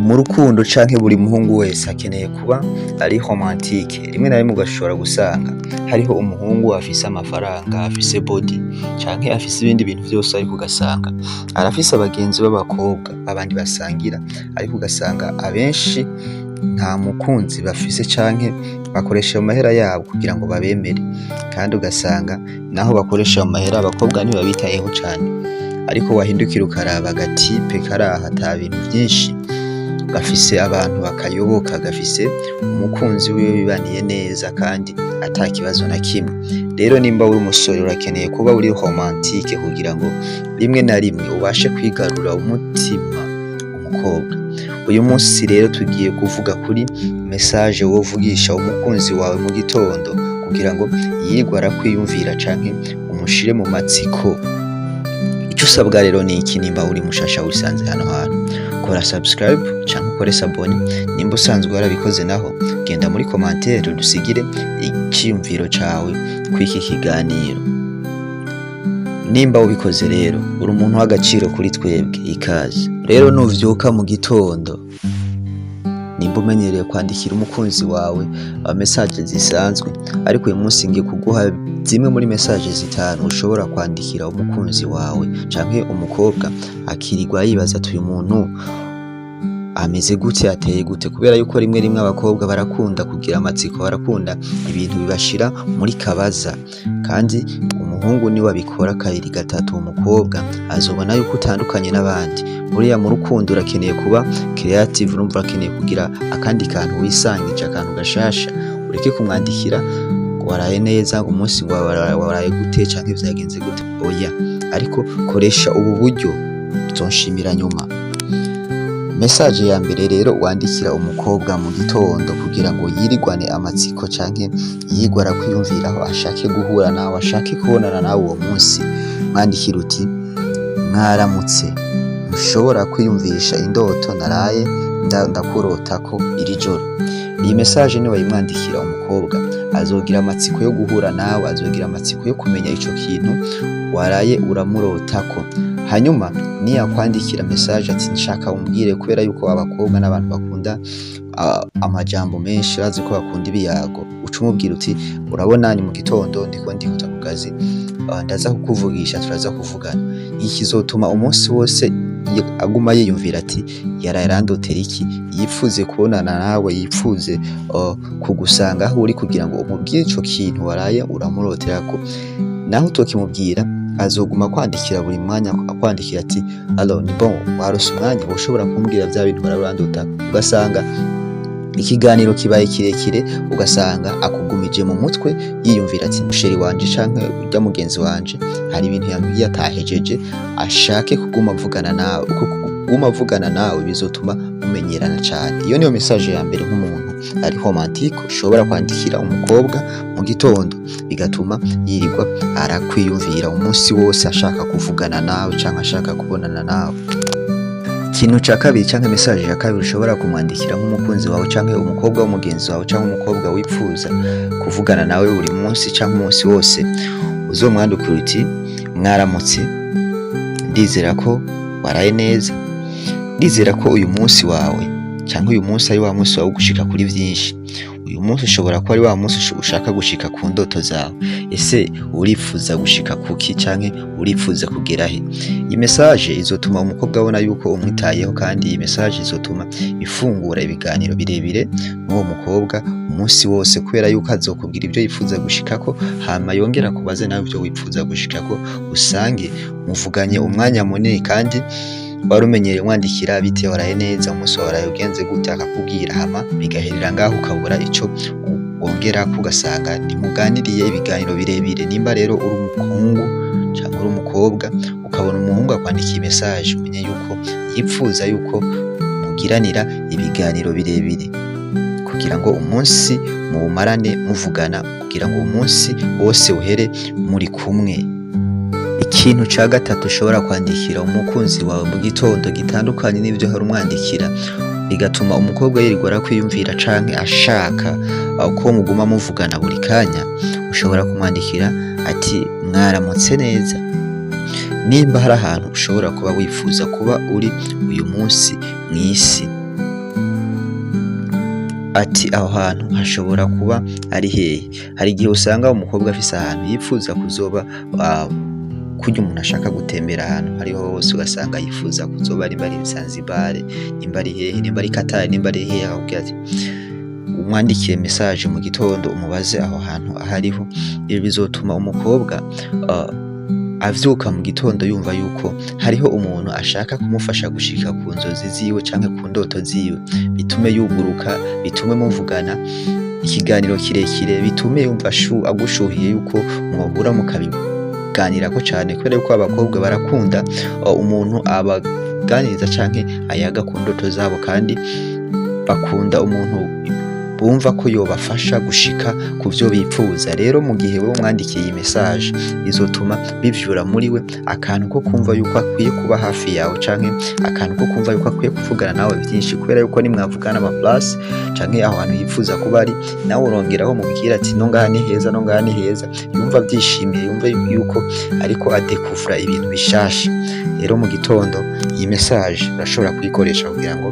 Mu rukundo canke buri muhungu wese akeneye kuba ari romantique. Rimwe na rimwe ugashobora gusanga hariho umuhungu afise amafaranga, afise body canke afise ibindi bintu vyose, ariko ugasanga arafise abagenzi b'abakobwa abandi basangira, ariko ugasanga abenshi nta mukunzi bafise canke bakoresha ayo mahera yabo kugira ngo babemere, kandi ugasanga naho bakoresha ayo mahera abakobwa ntibabitayeho cane. Ariko wahindukira ukaraba agatipe karaha ata bintu vyinshi, gafise abantu bakayoboka, gafise umukunzi wiwe bibaniye neza kandi ata kibazo na kimwe. Rero nimba uri umusore, urakeneye kuba uri romantique kugira ngo rimwe na rimwe ubashe kwigarura umutima umukobwa. Uyu munsi rero tugiye kuvuga kuri message wovugisha umukunzi wawe mu gitondo kugira ngo yirirwe arakwiyumvira canke umushire mu matsiko. Ico usabwa rero ni iki? Nimba uri mushasha wisanze hano hantu, kora subscribe canke ukore s'abonner. Nimba usanzwe warabikoze naho, genda muri commentaire udusigire iciyumviro cawe kw'iki kiganiro. Nimba ubikoze rero, uri umuntu w'agaciro kuri twebwe, ikaze. Rero nuvyuka mu gitondo, nimba umenyereye kwandikira umukunzi wawe message zisanzwe, ariko uyu munsi ngiye kuguha zimwe muri message zitanu ushobora kwandikira umukunzi wawe canke umukobwa, akirirwa yibaza ati: "Uyu muntu ameze gute? Ateye gute?" Kubera yuko rimwe rimwe abakobwa barakunda kugira amatsiko, barakunda ibintu bibashira muri kabaza. Kandi umuhungu niwe abikora kabiri, gatatu, umukobwa azobona yuko utandukanye n'abandi. Buriya mu rukundo urakeneye kuba creative, urumva, urakeneye kugira akandi kantu wisangije, akantu gashasha. Ureke kumwandikira ngo waraye neza, ngo umunsi ngo waraye gute canke vyagenze gute, oya. Ariko koresha ubu buryo, uzonshimira nyuma. Message ya mbere rero wandikira umukobwa mu gitondo kugira ngo yirigwane amatsiko canke yirigwe arakwiyumviraho, ashake guhura nawe, ashake kubonana nawe uwo munsi, mwandikira uti: "Mwaramutse, ntushobora kwiyumvisha indoto naraye ndakurotako iri joro." Iyi message niwayimwandikira, umukobwa azogira amatsiko yo guhura nawe, azogira amatsiko yo kumenya ico kintu waraye uramurotako. Hanyuma niyakwandikira message ati: "Nshaka umbwire", kubera yuko abakobwa n'abantu bakunda amajambo menshi, bazi ko bakunda ibiyago, uca umubwira uti: "Urabona ni mu gitondo, ndiko ndihuta ku kazi, ndaza kukuvugisha, turaza kuvugana." Iki kizotuma umunsi wose aguma yiyumvira ati: "Yaraye arandotera iki?" Yipfuze kubonana nawe, yipfuze kugusanga aho uri kugira ngo umubwire ico kintu waraye uramuroterako. Naho utokimubwira, azoguma kwandikira buri mwanya, akwandikira ati: "Alors, ni bon, warose umwanya, woshobora kumbwira vya bintu waraye urandotako?" Ugasanga ikiganiro kibaye kirekire, ugasanga akugumije mu mutwe, yiyumvira ati: "Chéri wanje canke urya mugenzi wanje hari ibintu yambwiye atahejeje", ashake kuguma avugana nawe. Uko kuguma avugana nawe bizotuma mumenyerana cane. Iyo niyo message ya mbere nk'umuntu ari romantique ushobora kwandikira umukobwa mu gitondo, bigatuma yirirwa arakwiyumvira umunsi wose, ashaka kuvugana nawe canke ashaka kubonana nawe. Ikintu ca kabiri canke message ya kabiri ushobora kumwandikira nk'umukunzi wawe canke umukobwa w'umugenzi wawe canke umukobwa wipfuza kuvugana nawe buri munsi canke umunsi wose, uzomwandikira uti: "Mwaramutse, ndizera ko waraye neza, ndizera ko uyu munsi wawe canke uyu munsi ari wa munsi wawe wo gushika kuri vyinshi. Uyu munsi ushobora kuba ari wa munsi ushaka gushika ku ndoto zawe. Ese uripfuza gushika kuki canke uripfuza kugera he?" Iyi message izotuma umukobwa abona yuko umwitayeho, kandi iyi message izotuma ifungura ibiganiro birebire n'uwo mukobwa umunsi wose, kubera yuko azokubwira ibyo yifuza gushikako, hama yongera kubaze nawe ibyo wifuza gushikako, usange muvuganye umwanya munini. Kandi wari umenyereye umwandikira: "Bite, waraye neza? Umunsi wawe waraye ugenze gute?" Akakubwira, hama bigaherera ngaho, ukabura ico wongerako, ugasanga ntimuganiriye ibiganiro birebire. Nimba rero uri umuhungu canke uri umukobwa, ukabona umuhungu akwandikiye message, umenye yuko yipfuza yuko mugiranira ibiganiro birebire kugira ngo umunsi muwumarane muvugana, kugira ngo umunsi wose uhere muri kumwe. Ikintu ca gatatu ushobora kwandikira umukunzi wawe mu gitondo gitandukanye n'ivyo hari umwandikira, bigatuma umukobwa yirirwa arakwiyumvira canke ashaka ko muguma muvugana buri kanya, ushobora kumwandikira ati: "Mwaramutse neza, nimba hari ahantu ushobora kuba wifuza kuba uri uyu munsi mw'isi." Ati aho hantu hashobora kuba ari hehe? Hari igihe usanga umukobwa afise ahantu yipfuza kuzoba, kurya umuntu ashaka gutembera ahantu hariho hose, ugasanga yifuza kuzoba nimba ari Zanzibar, nimba ari hehe, nimba ari Qatar, nimba ari hehe, akakubwira ati umwandikire message mu gitondo umubaze aho hantu ahariho. Ibi bizotuma umukobwa avyuka mu gitondo yumva yuko hariho umuntu ashaka kumufasha gushika ku nzozi ziwe canke ku ndoto ziwe, bitume yuguruka, bitume muvugana ikiganiro kirekire, bitume yumva agushuhiye yuko mwohura mukabiganirako cane, kubera yuko abakobwa barakunda umuntu abaganiriza canke ayaga ku ndoto zabo, kandi bakunda umuntu bumva ko yobafasha gushika ku vyo bipfuza. Rero mu gihe wewe umwandikiye iyi message, bizotuma bivyura muri we akantu ko kumva yuko akwiye kuba hafi yawe, canke akantu ko kumva yuko akwiye kuvugana nawe vyinshi, kubera yuko nimwavugana ama place canke aho hantu yifuza kuba ari, nawe urongeraho mubwira ati no ngaha ni heza, no ngaha ni heza, yumva avyishimiye, yumva yuko ariko adekuvura ibintu bishasha. Rero mu gitondo iyi message urashobora kuyikoresha kugira ngo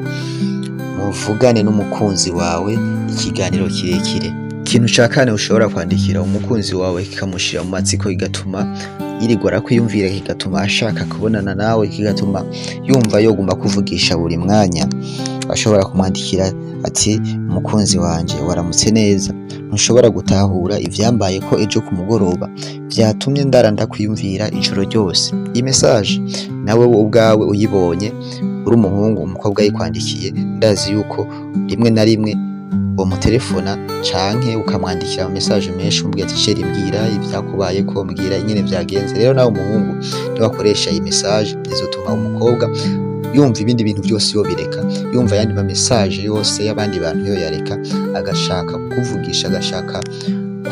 muvugane n'umukunzi wawe ikiganiro kirekire. Ikintu ca kane ushobora kwandikira umukunzi wawe kikamushira mu matsiko, kigatuma yirirwa arakwiyumvira, kigatuma ashaka kubonana nawe, kigatuma yumva yoguma kuvugisha buri mwanya, ashobora kumwandikira ati: "Mukunzi wanje, waramutse neza. Ntushobora gutahura ivyambayeko ejo ku mugoroba vyatumye ndara ndakwiyumvira ijoro ryose." Iyi message nawe ubwawe uyibonye uri umuhungu, umukobwa yikwandikiye, ndazi yuko rimwe na rimwe umutelefona canke ukamwandikira ama message menshi umubwira ati: "Chéri, mbwira ivyakubayeko, mbwira ingene vyagenze." Rero nawe umuhungu niwakoresha iyi message, bizotuma umukobwa yumva ibindi bintu vyose yobireka, yumva ayandi ma message yose y'abandi bantu yoyareka, agashaka kukuvugisha, agashaka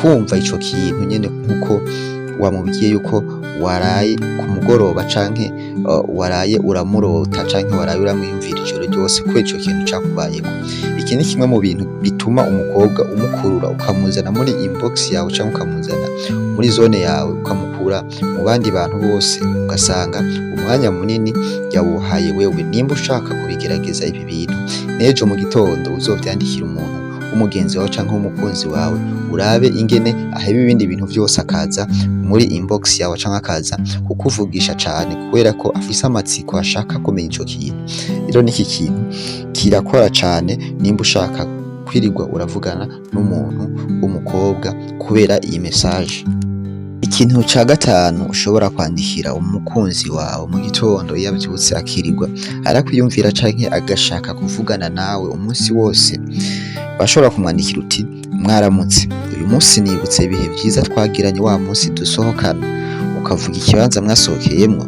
kumva ico kintu nyene nkuko wamubwiye yuko waraye ku mugoroba canke waraye uramurota canke waraye uramwiyumvira ijoro ryose kubera ico kintu cakubayeko. Iki ni kimwe mu bintu bituma umukobwa umukurura, ukamuzana muri inbox yawe canke ukamuzana muri zone yawe, ukamukura mu bandi bantu bose, ugasanga umwanya munini yawuhaye wewe. Nimba ushaka kubigerageza ibi bintu, n'ejo mu gitondo uzovyandikira umuntu w'umugenzi wawe canke w'umukunzi wawe, urabe ingene aheba ibindi bintu vyose akaza muri inbox yawe canke akaza kukuvugisha cane, kubera ko afise amatsiko, ashaka kumenya ico kintu. Rero n'iki kintu kirakora cane nimba ushaka kwirirwa uravugana n'umuntu w'umukobwa kubera iyi message. Ikintu ca gatanu ushobora kwandikira umukunzi wawe mu gitondo iyo avyutse akirirwa arakwiyumvira canke agashaka kuvugana nawe umunsi wose, bashobora kumwandikira uti: "Mwaramutse, uyu munsi nibutse ibihe vyiza twagiranye wa munsi dusohokana," ukavuga ikibanza mwasohokeyemwo,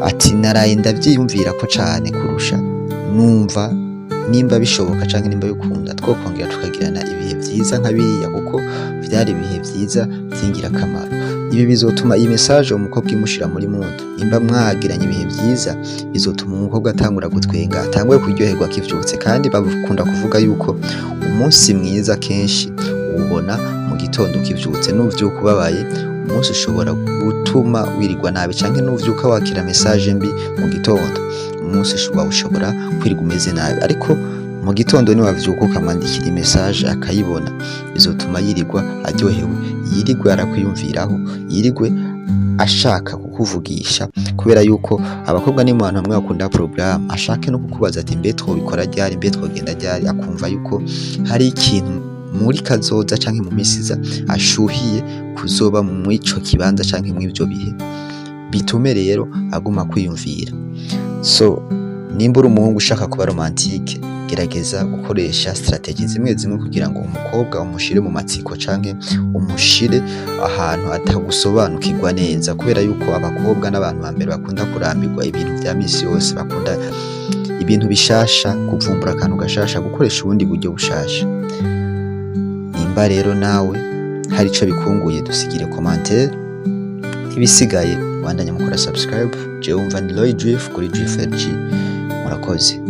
ati: "Naraye ndavyiyumvirako cane kurusha, numva nimba bishoboka canke nimba bikunda twokongera tukagirana ibihe vyiza nka biriya, kuko vyari ibihe vyiza vy'ingirakamaro." Ibi bizotuma iyi message umukobwa imushira muri mood. Nimba mwagiranye ibihe vyiza, bizotuma umukobwa atangura gutwenga, atangure kuryoherwa akivyutse, kandi bakunda kuvuga yuko umunsi mwiza kenshi uwubona mu gitondo ukivyutse. Nuvyuka ubabaye, umunsi ushobora gutuma wirirwa nabi, canke nuvyuka wakira message mbi mu gitondo, umunsi wawe ushobora kwirirwa umeze nabi. Ariko mu gitondo niwavyuka ukamwandikira message akayibona, bizotuma yirirwa aryohewe, yirigwe arakwiyumviraho, yirigwe ashaka kukuvugisha, kubera yuko abakobwa ni mu bantu bamwe bakunda programme, ashake no kukubaza ati: "Mbe twobikora ryari? Mbe twogenda ryari?" Akumva yuko hari ikintu muri kazoza canke mu misi iza ashuhiye kuzoba mw'ico kibanza canke mw'ivyo bihe, bitume rero aguma kwiyumvira. So nimba uri umuhungu ushaka kuba romantique, gerageza gukoresha stratégie zimwe zimwe kugira ngo umukobwa umushire mu matsiko canke umushire ahantu atagusobanukirwa neza, kubera yuko abakobwa n'abantu ba mbere bakunda kurambirwa ibintu vya misi yose, bakunda ibintu bishasha, kuvumbura akantu gashasha, gukoresha ubundi buryo bushasha. Nimba rero nawe hari ico bikunguye, dusigire commentaire. Ibisigaye bandanya mukora subscribe. Jewe wumva ni Roy Drift kuri Drift LG. Murakoze.